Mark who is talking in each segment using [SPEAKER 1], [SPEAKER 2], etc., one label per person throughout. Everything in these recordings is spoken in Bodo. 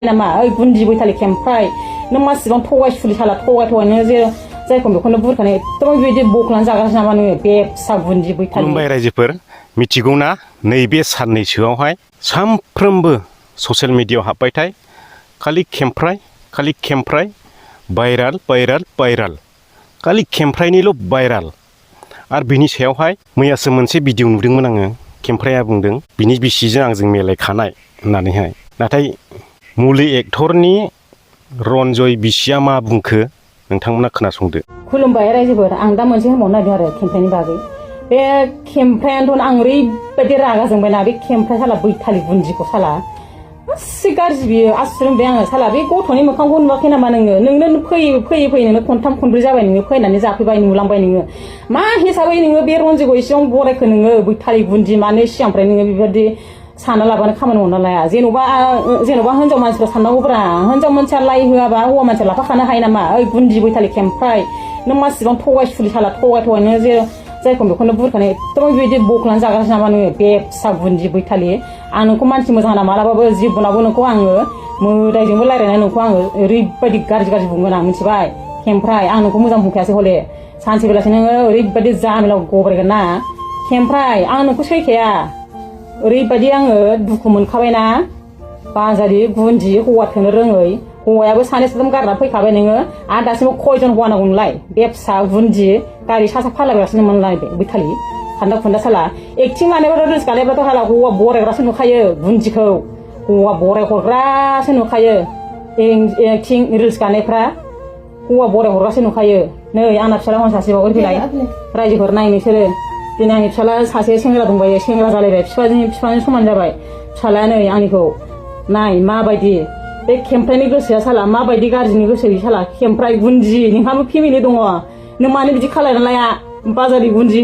[SPEAKER 1] नामा ओइ गुन्दि बैथालि खेमफ्राय नों मासिबां थगाय सुलि साला थगायनो जे जायखौ बेखौनो बुरखानो एकदम बेबायदि बख्लानानै जागासिनो नामा नोङो बे फिसा गुन्दि बैथालि।
[SPEAKER 2] खुलुमबाय रायजोफोर, मिथिगौना नैबे साननैसोआवहाय सानफ्रोमबो ससियेल मिडियायाव हाबबायथाय खालि खेमफ्राय भाइराल खालि खेमफ्रायनिल' भाइराल। आरो बिनि सायावहाय मैयासो मोनसे भिडिअ नुदोंमोन आङो। खेमफ्राया बुंदों बिनि बिसिजों आंजों मेलायखानाय होननानैहाय। नाथाय मुलि एक्टरनि रन्जय बिसिया मा बुंखो नोंथांमोना खोनासंदो।
[SPEAKER 1] खुलुमबाय रायजोफोर, आं दा मोनसे होनबावनो नागिरदों आरो खेमफ्रायनि बागै। बे खेमफ्रायानोथ' आं ओरैबायदि रागा जोंबायना बे खेमफ्राय साला बैथालि गुन्दिखौ साला एसे गाज्रि बियो। आसुर मोनबाय आङो साला बे गथ'नि मोखांखौ नुवाखै नामा नोंनो फैयै नोङो खनथाम खनब्रै जाबाय नोङो फैनानै जाफैबाय नुलांबाय नोङो मा हिसाबै नोङो बे रन्जिखौ एसेबां बरायखो नोङो बैथालि गुन्दि मानो सिगांनिफ्राय नोङो बेबायदि सानना लाबानो खामानि मावना लाया। जेन'बा हिनजाव मानसिफ्रा साननांगौब्रा, हिनजाव मानसिया लाइ होआबा हौवा मानसिया लाफाखानो हायो नामा ओइ गुन्दि बैथालि खेमफ्राय नों मासिबां थगाय सुलि साला थगायनो जे जायखौ बेखौनो बुरखानो एकदम बेबायदि बख्लानानै जागासिनो नामा नोङो बे फिसा गुन्दि बैथालि। आं नोंखौ मानसि मोजां होना मालाबाबो जिबनावबो नोंखौ आङो मोदायजोंबो रायज्लायनानै नोंखौ आङो ओरैबायदि गाज्रि बुंगोन आं मिथिबाय खेमफ्राय। आं नोंखौ मोजां बुंखायासै हले, सानसे बेलासि नोङो ओरैबायदि जामेलाव गब्रायगोन ना खेमफ्राय। आं नोंखौ सैखाया, ओरैबायदि आङो दुखु मोनखाबायना बाजारि गुन्दि हौवा थोनो रोङै। हौवायाबो सानै साथाम गारना फैखाबाय नोङो, आरो दासिमबो खयजन हौवा नांगौ नोंलाय बे फिसा गुन्दि गारि सा फालायगासिनो मोनलाय बे बैथालि खान्दा खुन्दा साला। एक्टिं लानायबाथ' रिल्स गानायबाथ' हाला हौवा बरायग्रासो नुखायो गुन्दिखौ, हौवा बराय हरग्रासो नुखायो। एक्टिं रिल्स गानायफ्रा हौवा बराय हरग्रासो नुखायो। नै आंना फिसाला हन सासेबाव ओरैलाय रायजोफोर नाय नोंसोरो। दिनै आंनि फिसाला सासे सेंग्रा दंबायो, सेंग्रा जालायबाय, बिफाजों समान जाबाय फिसालाया। नै आंनिखौ नाय माबायदि बे खेमफ्रायनि गोसोआ साला माबायदि गाज्रिनि गोसो साला। खेमफ्राय गुन्दि नोंहाबो फेमिलि दङ, नों मानो बिदि खालायना लाया बाजारि गुन्दि।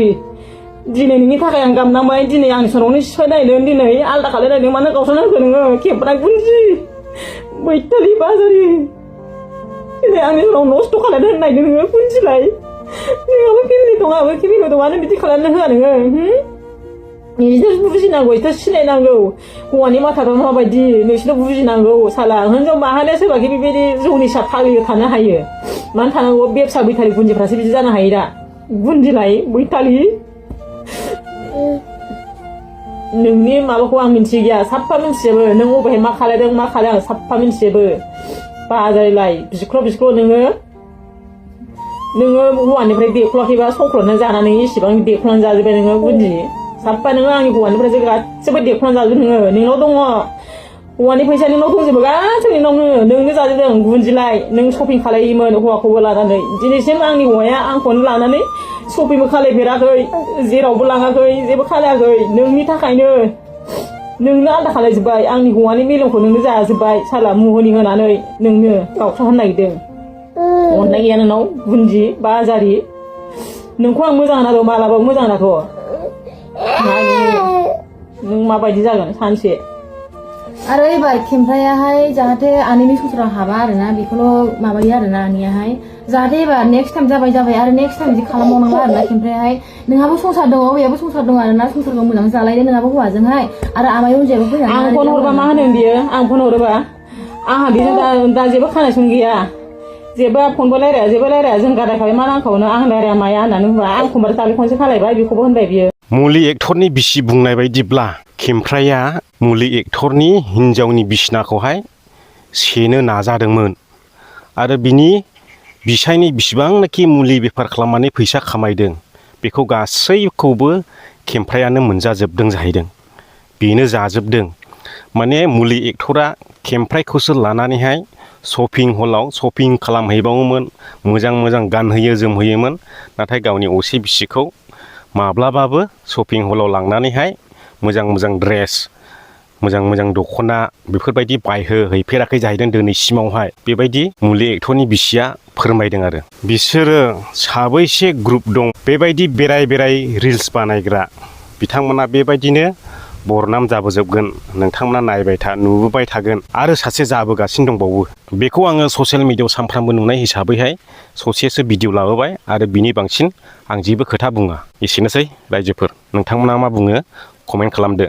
[SPEAKER 1] दिनै नोंनि थाखाय आं गाबनांबाय, दिनै आंनि सनावनो सिफायनायदों, दिनै आलदा खालायनायदों, मानो गावस्राना होखो नोङो खेमफ्राय गुन्दि बैथालि बाजारि। दिनै आंनि सनाव नस्थ' खालायना होनायदों नोङो गुन्दिलाय। नोंहाबो फेमिलि दं, आंहाबो फेमिलि दं, मानो बिदि खालामना होआ नोङो? नोंसोर बुजिनांगौ, नोंसोर सिनायनांगौ हौवानि माथाफ्रा माबायदि, नोंसोर बुजिनांगौ साला। हिनजाव माहारिया सोरबाखि बेबायदि जौनि सा फाग्लियो थानो हायो, मानो थानांगौ? बे फिसा बैथालि गुन्दिफ्रासो बिदि जानो हायो दा। गुन्दिलाय बैथालि नोंनि माबाखौ आं मिन्थिगैया, साफा मिन्थिजोबो नों अबेहाय मा खालायदों मा खालायदों आं साफा मिन्थिजोबो। बाजारिलाय बिख्ल' नोङो हौवानिफ्राय देख्लाखैबा सक्ल'नानै जानानै इसिबां देख्लानानै जाजोब्बाय नोङो गुन्दि साफा। नोङो आंनि हौवानिफ्रायसो गासिबो देख्लानानै जाजोबो नोङो। नोंनाव दङ हौवानि फैसा, नोंनाव दंजोबो गासैबो नोंनो जाजोबदों गुन्दिलाय। नों शपिं खालायोमोन हौवाखौबो लानानै, दिनैसिम आंनि हौवाया आंखौनो लानानै शपिंबो खालायफेराखै, जेरावबो लाङाखै, जेबो खालायाखै। नोंनि थाखायनो नोंनो आलदा खालायजोब्बाय, आंनि हौवानि मेलेमखौ नोंनो जाजोब्बाय साला मुहुनि होनानै नोंनो गावस्रा होनो नागिरदों। अननाय गैया नोंनाव गुन्दि बाजारि। नोंखौ आं मोजां होनाखौ मालाबाबो मोजां होनाखौ। नों माबायदि जागोन सानसे।
[SPEAKER 3] आरो एबार खेमफ्रायाहाय जाहाथे आनैनि संसाराव हाबा आरोना, बेखौल' माबायो आरोना आनैयाहाय, जाहाथे एबार नेक्स्ट टाइम जाबाय आरो नेक्स्ट टाइम बिदि खालामबावनांला आरोना खेमफ्रायाहाय। नोंहाबो संसार दङ, बेयाबो संसार दङ आरोना, संसारखौ मोजां जालायदो नोंहाबो हौवाजोंहाय। आरो आमाय उन्दैयाबो फैनानै
[SPEAKER 1] आं फन हरबा मा होनो बियो? आं फन हरोबा आंहा बेजों दा जेबो खानायसुन गैया, जेबो फनबो रायलाया जों गादायखाबाय मा नांखावनो, आं रायलाया माया होननानै बुंबा आं खमबार दालि खनसे खालायबाय, बेखौबो होनबाय बियो।
[SPEAKER 2] मुलि एक्टरनि बिसि बुंनाय बायदिब्ला खेमफ्राया मुलि एक्टरनि हिनजावनि बिसिनाखौहाय सेनो नाजादोंमोन आरो बिनि बिसायनि बिसिबांनाखि मुलि बेफार खालामनानै फैसा खामायदों बेखौ गासैखौबो खेमफ्रायानो मोनजाजोबदों जाहैदों। बेनो जाजोबदों। माने मुलि एक्टरा खेमफ्रायखौसो लानानैहाय शपिं हलाव शपिं खालामहैबावोमोन, मोजां गानहोयो जोमहोयोमोन, नाथाय गावनि असे बिसिखौ माब्लाबाबो शपिं हलाव लांनानैहाय मोजां ड्रेस, मोजां दख'ना बेफोरबायदि बायहोहैफेराखै जाहैदों दिनैसिमावहाय। बेबायदि मुलि एक्टरनि बिसिया फोरमायदों आरो। बिसोरो साबैसे ग्रुप दं बेबायदि बेराय रिल्स बानायग्रा, बिथांमोना बेबायदिनो बरनाम जाबोजोबगोन। नोंथांमोना नायबाय था, नुबोबाय थागोन। आरो सासे जाबोगासिनो दंबावो। बेखौ आङो ससियेल मिडियायाव सानफ्रामबो नुनाय हिसाबैहाय ससेसो भिडिअ लाबोबाय आरो बिनि बांसिन आं जेबो खोथा बुङा। एसेनोसै रायजोफोर, नोंथांमोना मा बुङो कमेन्ट खालामदो।